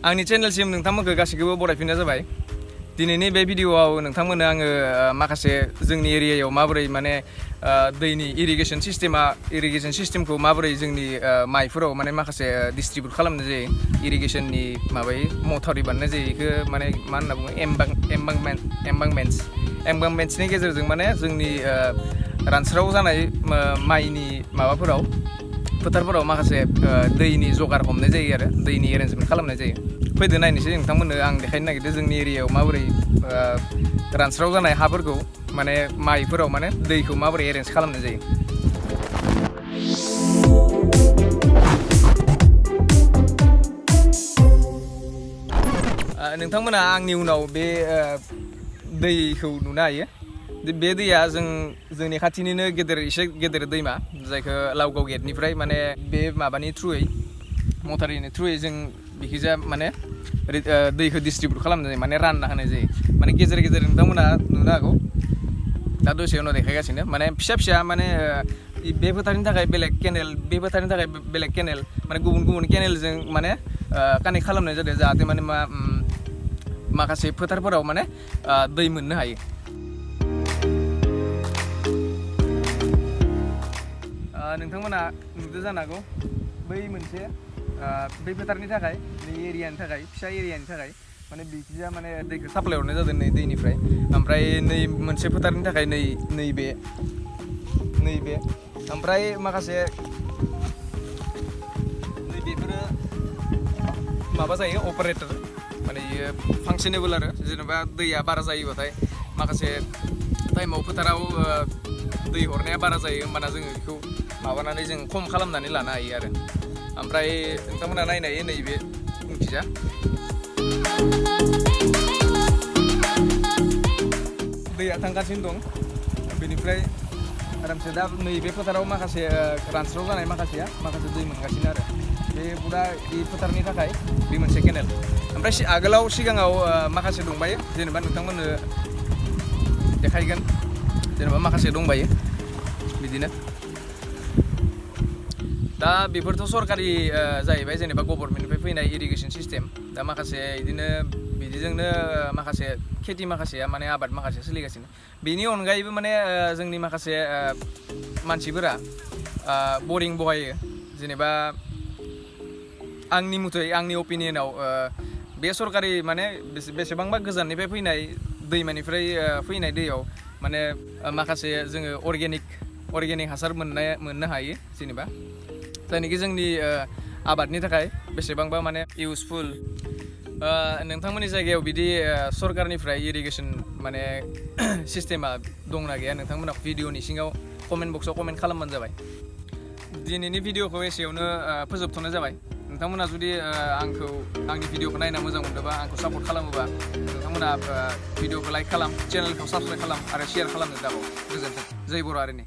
आंनि चेनेलसिम नोंथांमोनखौ गासैखौबो बरायफिननाय जाबाय। दिनैनि बे भिडिअ'आव नोंथांमोननो आङो माखासे जोंनि एरियायाव माबोरै माने दैनि इरिगेसन सिस्टेमखौ माबोरै जोंनि माइफोराव माने माखासे डिस्ट्रिबिउट खालामनाय जायो, इरिगेसननि माबायै मथावरि बानायनाय जायो, बेखौ माने मा होनना बुङो एम्बांमेन्ट्सनि गेजेरजों माने जोंनि रानस्राव जानाय माइनि माबाफोराव फोथारफोराव माखासे दैनि जगार हमनाय जायो आरो दैनि एरेन्जमेन्ट खालामनाय जायो। फैदो नायनोसै नोंथांमोननो आं देखायनो नागिरदों जोंनि एरियायाव माबोरै रानस्राव जानाय हाफोरखौ माने माइफोराव माने दैखौ माबोरै एरेन्ज खालामनाय जायो। नोंथांमोना आंनि उनाव बे दैखौ नुनो हायो। बे दैया जोंनि खाथिनिनो एसे गेदेर दैमा, जायखौ लावगाव गेटनिफ्राय माने बे माबानि थ्रुयै मथारिनि थ्रुयै जों बिखिजा माने दैखौ डिस्ट्रिबिउट खालामनाय जायो, माने रानना होनाय जायो। माने गेजेर गेजेर नोंथांमोना नुनो हागौ, दा दसे उनाव देखायगासिनो माने फिसा फिसा माने बे फोथारनि थाखाय बेलेग केनेल, बे फोथारनि थाखाय बेलेग केनेल, माने गुबुन गुबुन केनेलजों माने कानेक्ट खालामनाय जादों, जाहाथे माने माखासे फोथारफोराव माने दै मोननो हायो। नोंथांमोना नुदों जानो हागौ बै मोनसे बै फोथारनि थाखाय, नै एरियानि थाखाय, फिसा एरियानि थाखाय माने बिखिजा माने दैखौ साप्लाय हरनाय जादों नै दैनिफ्राय। ओमफ्राय नै मोनसे फोथारनि थाखाय नैबे ओमफ्राय माखासे नैबेफोरो माबा जायो अपारेटर, माने इयो फांसनेबोल आरो जेनेबा दैया बारा जायोबाथाय माखासे टाइमाव फोथाराव दै हरनाया बारा जायो, होमबाना जोङो बेखौ माबानानै जों खम खालामनानै लानो हायो आरो। ओमफ्राय नोंथांमोना नायनो हायो नैबे उनखिजा दैया थांगासिनो दं। बेनिफ्राय आरामसे दा नैबे फोथाराव माखासे रानस्राव जानाय माखासे दै मोनगासिनो आरो बे फुरा बे फोथारनि थाखाय बे मोनसे केनेल। ओमफ्राय सिगाङाव माखासे दंबायो, जेनेबा नोंथांमोननो देखायगोन, जेनेबा माखासे दंबायो बिदिनो। दा बेफोरथ' सरकारि जाहैबाय, जेनेबा गभर्नमेन्टनिफ्राय फैनाय इरिगेसन सिस्टेम। दा माखासे बिदिजोंनो माखासे खेथि माखासेया माने आबाद माखासे सोलिगासिनो। बेनि अनगायैबो माने जोंनि माखासे मानसिफोरा बरिं बहायो। जेनेबा आंनि मथै, आंनि अपिनियनाव बे सरकारि माने बेसेबांबा गोजाननिफ्राय फैनाय दैमानिफ्राय फैनाय दैयाव माने माखासे जोङो अर्गेनिक हासार मोननो हायो, जेनेबा जायनोखि जोंनि आबादनि थाखाय बेसेबांबा माने इउसफुल। नोंथांमोननि जायगायाव बिदि सरकारनिफ्राय इरिगेसन माने सिस्टेमा दंना गैया? नोंथांमोना भिडिअनि सिङाव कमेन्ट बक्सआव कमेन्ट खालामबानो जाबाय। दिनैनि भिडिअखौ एसेयावनो फोजोबथ'नाय जाबाय। नोंथांमोना जुदि आंनि भिडिअखौ नायना मोजां मोनदोंबा, आंखौ सापर्ट खालामोबा, नोंथांमोना भिडिअखौ लाइक खालाम, चेनेलखौ साबस्क्राइब खालाम आरो शेयार खालामनो दाबाव। गोजोन्थों। जै बर' हारिनि।